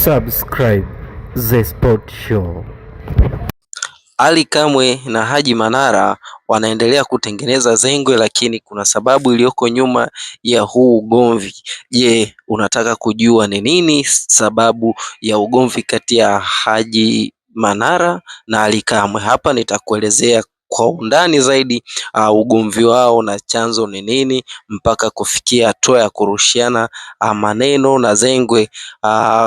Subscribe The Sport Show. Ally Kamwe na Haji Manara wanaendelea kutengeneza zengwe, lakini kuna sababu iliyoko nyuma ya huu ugomvi. Je, unataka kujua ni nini sababu ya ugomvi kati ya Haji Manara na Ally Kamwe? Hapa nitakuelezea kwa undani zaidi ugomvi wao na chanzo ni nini mpaka kufikia hatua ya kurushiana maneno na zengwe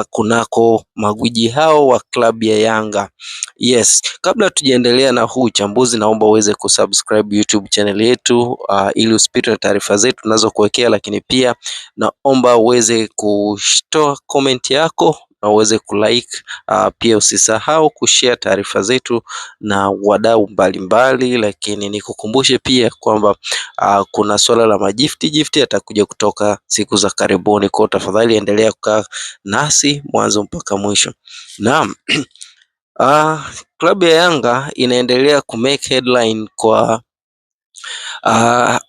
kunako magwiji hao wa klabu ya Yanga. Yes, kabla tujaendelea na huu uchambuzi, naomba uweze kusubscribe YouTube channel yetu ili usipitwe na taarifa zetu tunazokuwekea, lakini pia naomba uweze kutoa comment yako na uweze kulike pia usisahau kushare taarifa zetu na wadau mbalimbali, lakini nikukumbushe pia kwamba kuna swala la majifti jifti yatakuja kutoka siku za karibuni. Kwa tafadhali endelea kukaa nasi mwanzo mpaka mwisho. Naam. Klabu ya Yanga inaendelea kumake headline kwa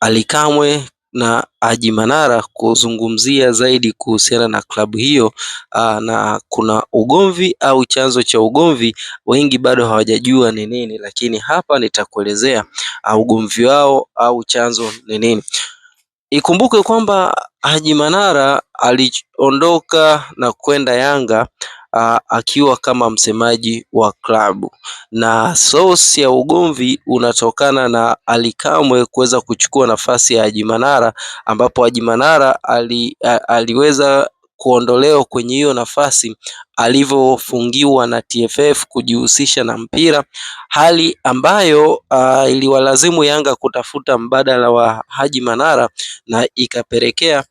Ally Kamwe na Haji Manara kuzungumzia zaidi kuhusiana na klabu hiyo na kuna ugomvi au chanzo cha ugomvi, wengi bado hawajajua ni nini, lakini hapa nitakuelezea ugomvi wao au chanzo ni nini. Ikumbuke kwamba Haji Manara aliondoka na kwenda Yanga akiwa kama msemaji wa klabu, na source ya ugomvi unatokana na Ally Kamwe kuweza kuchukua nafasi ya Haji Manara, ambapo Haji Manara aliweza kuondolewa kwenye hiyo nafasi alivyofungiwa na TFF kujihusisha na mpira, hali ambayo iliwalazimu Yanga kutafuta mbadala wa Haji Manara na ikapelekea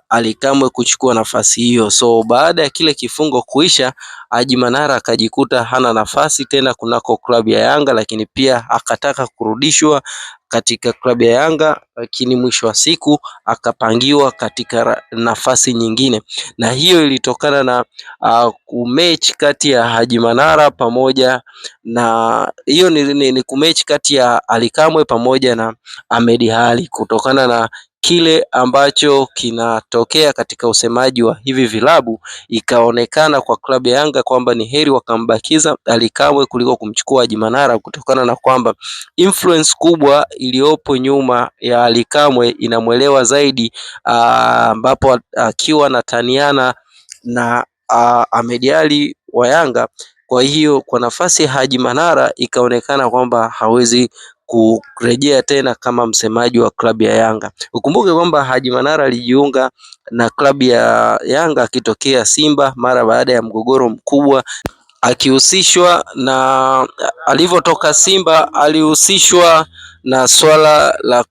Ally Kamwe kuchukua nafasi hiyo. So baada ya kile kifungo kuisha, Haji Manara akajikuta hana nafasi tena kunako klabu ya Yanga, lakini pia akataka kurudishwa katika klabu ya Yanga, lakini mwisho wa siku akapangiwa katika nafasi nyingine, na hiyo ilitokana na kumechi kati ya Haji Manara pamoja na hiyo ni kumechi kati ya Ally Kamwe pamoja na Ahmed Ally kutokana na kile ambacho kinatokea katika usemaji wa hivi vilabu, ikaonekana kwa klabu ya Yanga kwamba ni heri wakambakiza Ally Kamwe kuliko kumchukua Haji Manara kutokana na kwamba influence kubwa iliyopo nyuma ya Ally Kamwe inamwelewa zaidi, ambapo akiwa anataniana na Ahmed Ally wa Yanga. Kwa hiyo kwa nafasi ya Haji Manara ikaonekana kwamba hawezi kurejea tena kama msemaji wa klabu ya Yanga. Ukumbuke kwamba Haji Manara alijiunga na klabu ya Yanga akitokea Simba mara baada ya mgogoro mkubwa akihusishwa na alivyotoka Simba alihusishwa na swala la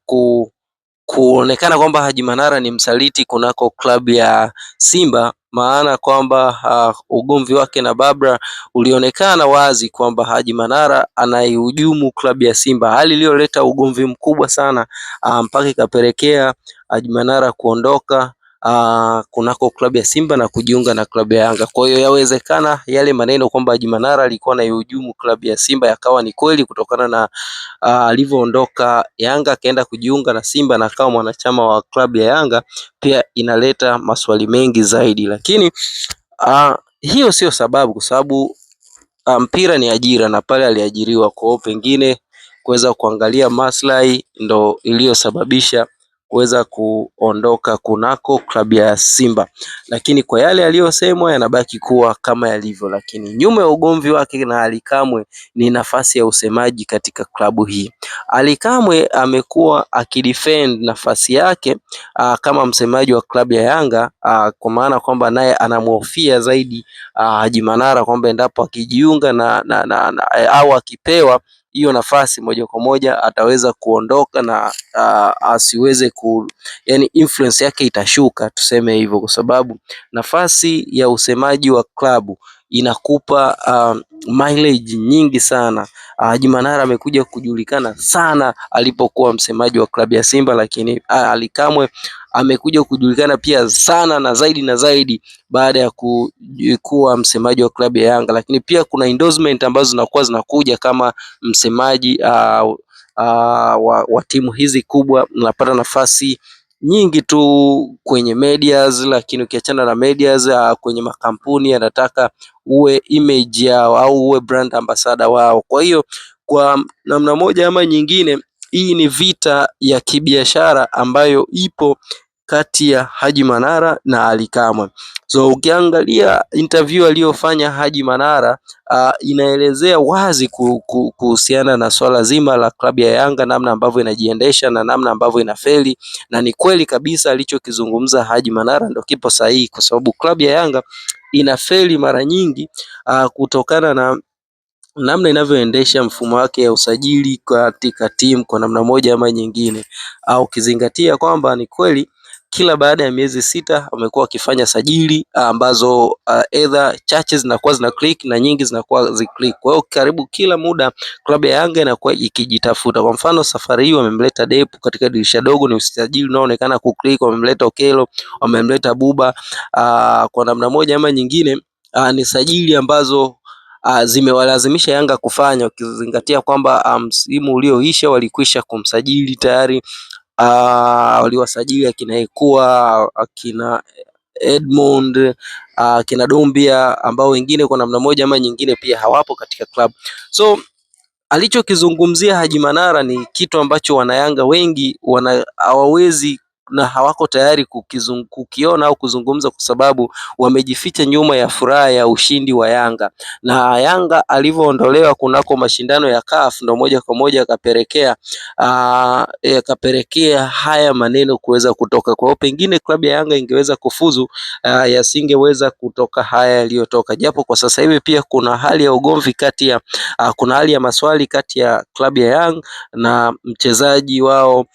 kuonekana kwamba Haji Manara ni msaliti kunako klabu ya Simba, maana kwamba ugomvi wake na Babra ulionekana wazi kwamba Haji Manara anaihujumu klabu ya Simba, hali iliyoleta ugomvi mkubwa sana mpaka ikapelekea Haji Manara kuondoka kunako klabu ya Simba na kujiunga na klabu ya Yanga. Kwa hiyo yawezekana yale maneno kwamba Haji Manara alikuwa anaihujumu klabu ya Simba yakawa ni kweli kutokana na alivyoondoka Yanga akaenda kujiunga na Simba na akawa mwanachama wa klabu ya Yanga, pia inaleta maswali mengi zaidi, lakini hiyo sio sababu, kwa sababu mpira ni ajira na pale aliajiriwa. Kwa hiyo pengine kuweza kuangalia maslahi ndo iliyosababisha kuweza kuondoka kunako klabu ya Simba, lakini kwa yale yaliyosemwa yanabaki kuwa kama yalivyo. Lakini nyuma ya ugomvi wake na Ally Kamwe ni nafasi ya usemaji katika klabu hii. Ally Kamwe amekuwa akidefend nafasi yake kama msemaji wa klabu ya Yanga kwa maana kwamba naye anamhofia zaidi Haji Manara kwamba endapo akijiunga na au akipewa hiyo nafasi moja kwa moja ataweza kuondoka na asiweze ku, yani influence yake itashuka, tuseme hivyo, kwa sababu nafasi ya usemaji wa klabu inakupa mileage nyingi sana. Haji Manara amekuja kujulikana sana alipokuwa msemaji wa klabu ya Simba, lakini Ally Kamwe amekuja kujulikana pia sana na zaidi baada ya kuwa msemaji wa klabu ya Yanga, lakini pia kuna endorsement ambazo zinakuwa zinakuja kama msemaji wa timu hizi kubwa, unapata nafasi nyingi tu kwenye medias, lakini ukiachana na medias kwenye makampuni yanataka uwe image yao au uwe brand ambassador wao. Kwa hiyo kwa namna moja ama nyingine, hii ni vita ya kibiashara ambayo ipo kati ya Haji Manara na Ally Kamwe. So ukiangalia interview aliyofanya Haji Manara inaelezea wazi kuhusiana na swala zima la klabu ya Yanga, namna ambavyo inajiendesha na namna ambavyo inafeli, na ni kweli kabisa alichokizungumza Haji Manara ndo kipo sahihi, kwa sababu klabu ya Yanga inafeli mara nyingi kutokana na namna inavyoendesha mfumo wake ya usajili katika timu kwa namna moja ama nyingine, au ukizingatia kwamba ni kweli kila baada ya miezi 6 wamekuwa wakifanya sajili ambazo either chache zinakuwa zina click na nyingi zinakuwa zi click. Kwa hiyo karibu kila muda klabu ya Yanga inakuwa ikijitafuta. Kwa mfano safari hii wamemleta Depu katika dirisha dogo, ni usajili unaoonekana ku click. Wamemleta Okelo, wamemleta Buba. Kwa namna moja ama nyingine ni sajili ambazo zimewalazimisha Yanga kufanya, ukizingatia kwamba msimu ulioisha walikwisha kumsajili tayari. Waliwasajili akina Ekua, akina Edmund, akina Dombia ambao wengine kwa namna moja ama nyingine pia hawapo katika club. So alichokizungumzia Haji Manara ni kitu ambacho wanayanga wengi hawawezi na hawako tayari kukiona au kuzungumza kwa sababu wamejificha nyuma ya furaha ya ushindi wa Yanga. Na Yanga alivyoondolewa kunako mashindano ya CAF ndo moja kwa moja yakapelekea haya maneno kuweza kutoka. Kwa hiyo pengine klabu ya Yanga ingeweza kufuzu, yasingeweza kutoka haya yaliyotoka. Japo kwa sasa hivi pia kuna hali ya ugomvi kati ya kuna hali ya maswali kati ya klabu ya Yanga na mchezaji wao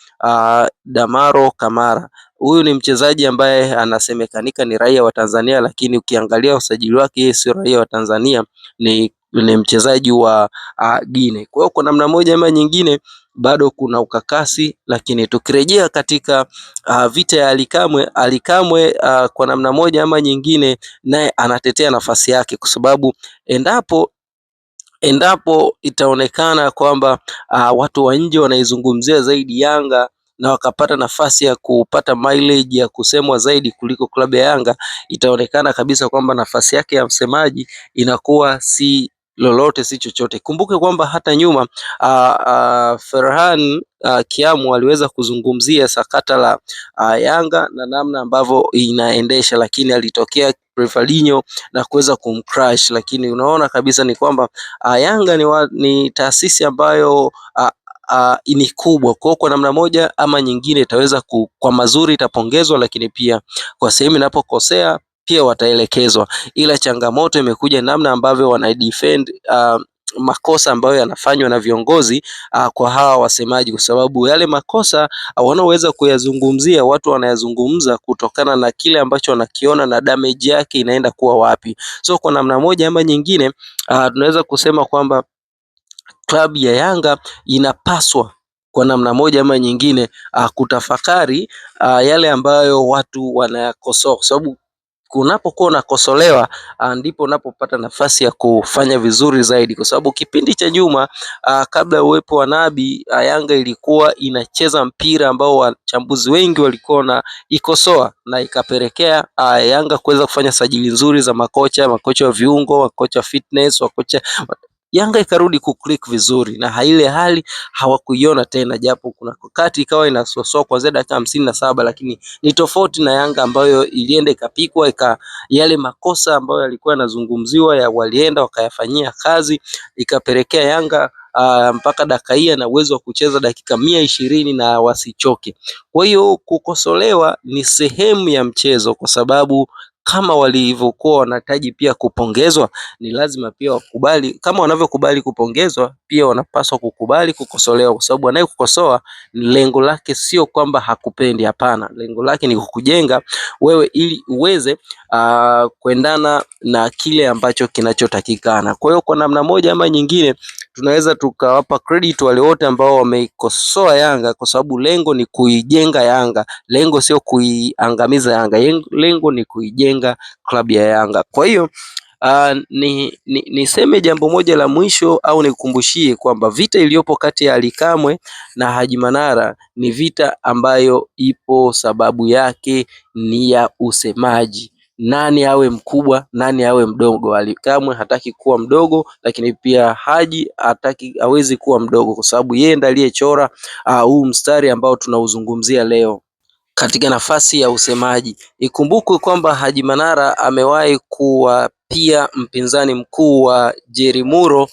Damaro Kamara. Huyu ni mchezaji ambaye anasemekanika ni raia wa Tanzania, lakini ukiangalia usajili wake yeye sio raia wa Tanzania, ni mchezaji wa Guinea. Kwa hiyo kwa namna moja ama nyingine bado kuna ukakasi, lakini tukirejea katika vita ya Ally Kamwe, Ally Kamwe kwa namna moja ama nyingine naye anatetea nafasi yake kwa sababu endapo itaonekana kwamba watu wa nje wanaizungumzia zaidi Yanga na wakapata nafasi ya kupata mileage ya kusemwa zaidi kuliko klabu ya Yanga, itaonekana kabisa kwamba nafasi yake ya msemaji inakuwa si lolote si chochote. Kumbuke kwamba hata nyuma Ferhan Kiamu aliweza kuzungumzia sakata la Yanga na namna ambavyo inaendesha, lakini alitokea Prevalinho na kuweza kumcrash, lakini unaona kabisa ni kwamba Yanga ni taasisi ambayo ni kubwa. Kwa hiyo kwa namna moja ama nyingine itaweza kwa mazuri itapongezwa, lakini pia kwa sehemu inapokosea pia wataelekezwa, ila changamoto imekuja namna ambavyo wana defend makosa ambayo yanafanywa na viongozi kwa hawa wasemaji, kwa sababu yale makosa wanaoweza kuyazungumzia watu wanayazungumza kutokana na kile ambacho wanakiona na damage yake inaenda kuwa wapi. So kwa namna moja ama nyingine tunaweza kusema kwamba klabu ya Yanga inapaswa kwa namna moja ama nyingine kutafakari yale ambayo watu wanayakosoa, kwa sababu kunapokuwa unakosolewa ndipo unapopata nafasi ya kufanya vizuri zaidi, kwa sababu kipindi cha nyuma kabla ya uwepo wa Nabi, Yanga ilikuwa inacheza mpira ambao wachambuzi wengi walikuwa wanaikosoa na ikapelekea Yanga kuweza kufanya sajili nzuri za makocha, makocha wa viungo, makocha fitness, makocha Yanga ikarudi kuclick vizuri na ile hali hawakuiona tena, japo kuna wakati ikawa inasuasua kuanzia dakika 57, lakini ni tofauti na Yanga ambayo ilienda ikapikwa yale makosa ambayo yalikuwa yanazungumziwa ya walienda wakayafanyia kazi, ikapelekea Yanga mpaka dakika hii ana uwezo wa kucheza dakika 120 na wasichoke. Kwa hiyo kukosolewa ni sehemu ya mchezo, kwa sababu kama walivyokuwa wanahitaji pia kupongezwa, ni lazima pia wakubali. Kama wanavyokubali kupongezwa, pia wanapaswa kukubali kukosolewa, kwa sababu anayekukosoa lengo lake sio kwamba hakupendi. Hapana, lengo lake ni kukujenga wewe ili uweze kuendana na kile ambacho kinachotakikana. Kwa hiyo kwa namna moja ama nyingine tunaweza tukawapa credit wale wote ambao wameikosoa Yanga, kwa sababu lengo ni kuijenga Yanga, lengo sio kuiangamiza Yanga, lengo ni kuijenga klabu ya Yanga. Kwa hiyo Niseme jambo moja la mwisho au nikumbushie kwamba vita iliyopo kati ya Ally Kamwe na Haji Manara ni vita ambayo ipo sababu yake ni ya usemaji. Nani awe mkubwa, nani awe mdogo. Ally Kamwe hataki kuwa mdogo, lakini pia Haji hataki, hawezi kuwa mdogo kwa sababu yeye ndiye aliyechora huu mstari ambao tunauzungumzia leo katika nafasi ya usemaji. Ikumbukwe kwamba Haji Manara amewahi kuwa pia mpinzani mkuu wa Jerry Muro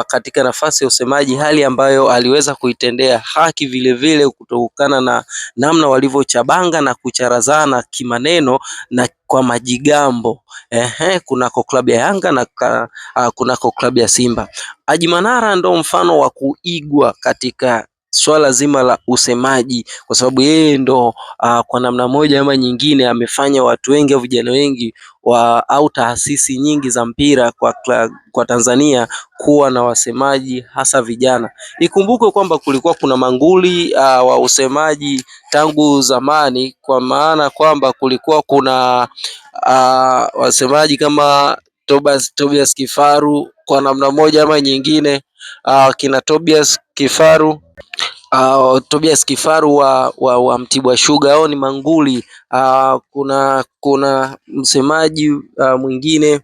katika nafasi ya usemaji, hali ambayo aliweza kuitendea haki vile vile kutokana na namna walivyochabanga na kucharazana kimaneno na kwa majigambo kunako klabu ya Yanga na kunako klabu ya Simba. Haji Manara ndo mfano wa kuigwa katika swala zima la usemaji, kwa sababu yeye ndo kwa namna moja ama nyingine amefanya watu wengi au vijana wengi wa au taasisi nyingi za mpira kwa Tanzania kuwa na wasemaji hasa vijana. Ikumbukwe kwamba kulikuwa kuna manguli wa usemaji tangu zamani, kwa maana kwamba kulikuwa kuna wasemaji kama Tobias Kifaru kwa namna moja ama nyingine, kina Tobias Kifaru Tobias Kifaru wa Mtibwa Sugar, hao ni manguli. Kuna msemaji mwingine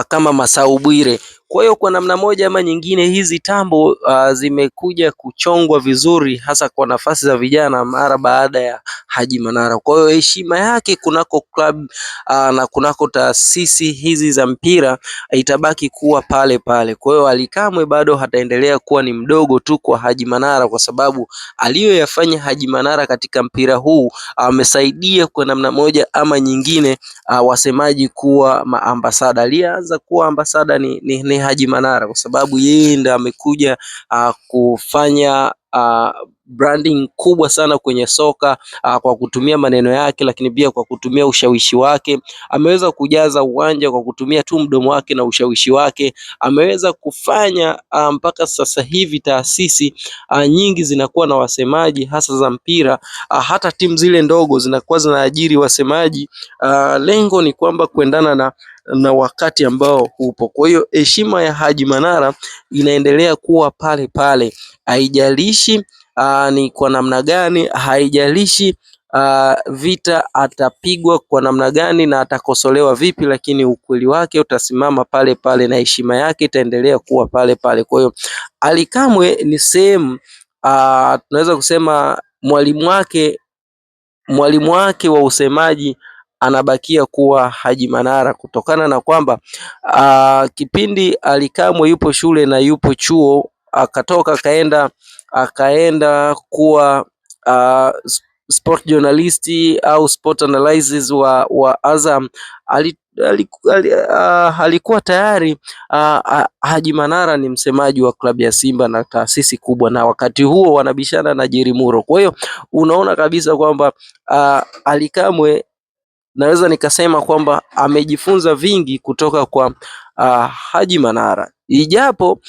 kama Masau Bwire. Kwa hiyo kwa namna moja ama nyingine hizi tambo zimekuja kuchongwa vizuri hasa kwa nafasi za vijana mara baada ya Haji Manara. Kwa hiyo heshima yake kunako club na kunako taasisi hizi za mpira itabaki kuwa pale pale. Kwa hiyo Ally Kamwe bado hataendelea kuwa ni mdogo tu kwa Haji Manara, kwa sababu aliyoyafanya Haji Manara katika mpira huu amesaidia kwa namna moja ama nyingine wasemaji kuwa maambasada. Aliyeanza kuwa ambasada ni Haji Manara kwa sababu yeye ndiye amekuja kufanya branding kubwa sana kwenye soka kwa kutumia maneno yake, lakini pia kwa kutumia ushawishi wake. Ameweza kujaza uwanja kwa kutumia tu mdomo wake na ushawishi wake. Ameweza kufanya mpaka sasa hivi taasisi nyingi zinakuwa na wasemaji hasa za mpira. Hata timu zile ndogo zinakuwa zinaajiri wasemaji. Lengo ni kwamba kuendana na wakati ambao upo. Kwa hiyo heshima ya Haji Manara inaendelea kuwa pale pale, haijalishi ni kwa namna gani, haijalishi vita atapigwa kwa namna gani na atakosolewa vipi, lakini ukweli wake utasimama pale pale na heshima yake itaendelea kuwa pale pale. Kwa hiyo Ally Kamwe ni sehemu tunaweza kusema mwalimu wake wa usemaji anabakia kuwa Haji Manara kutokana na kwamba kipindi Ally Kamwe yupo shule na yupo chuo akatoka akaenda kuwa sport journalist au sport analysis wa Azam, alikuwa tayari Haji Manara ni msemaji wa klabu ya Simba na taasisi kubwa, na wakati huo wanabishana na Jerry Muro. Kwa hiyo unaona kabisa kwamba Ally Kamwe naweza nikasema kwamba amejifunza vingi kutoka kwa Haji Manara, ijapo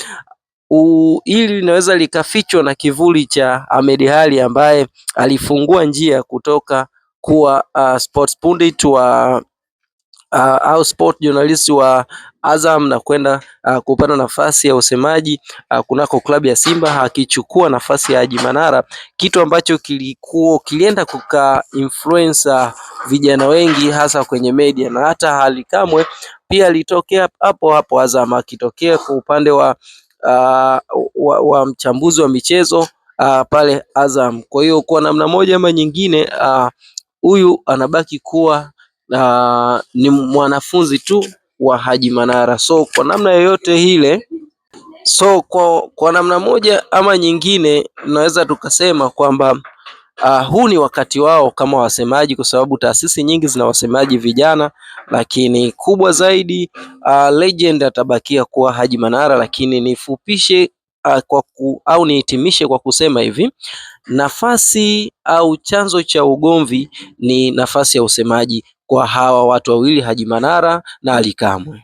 hili linaweza likafichwa na kivuli cha Ahmed Ally ambaye alifungua njia kutoka kuwa sports pundit wa au sport journalist wa Azam na kwenda kupata nafasi ya usemaji kunako klabu ya Simba akichukua nafasi ya Haji Manara, kitu ambacho kilienda kuka influencer vijana wengi hasa kwenye media, na hata Ally Kamwe pia alitokea hapo hapo Azam akitokea kwa upande wa mchambuzi wa michezo pale Azam. Kwa hiyo kwa namna moja ama nyingine huyu anabaki kuwa ni mwanafunzi tu wa Haji Manara. So kwa namna yoyote ile, so kwa namna moja ama nyingine tunaweza tukasema kwamba huu ni wakati wao kama wasemaji, kwa sababu taasisi nyingi zina wasemaji vijana, lakini kubwa zaidi legend atabakia kuwa Haji Manara. Lakini nifupishe au nihitimishe kwa kusema hivi, nafasi au chanzo cha ugomvi ni nafasi ya usemaji kwa hawa watu wawili, Haji Manara na Ally Kamwe.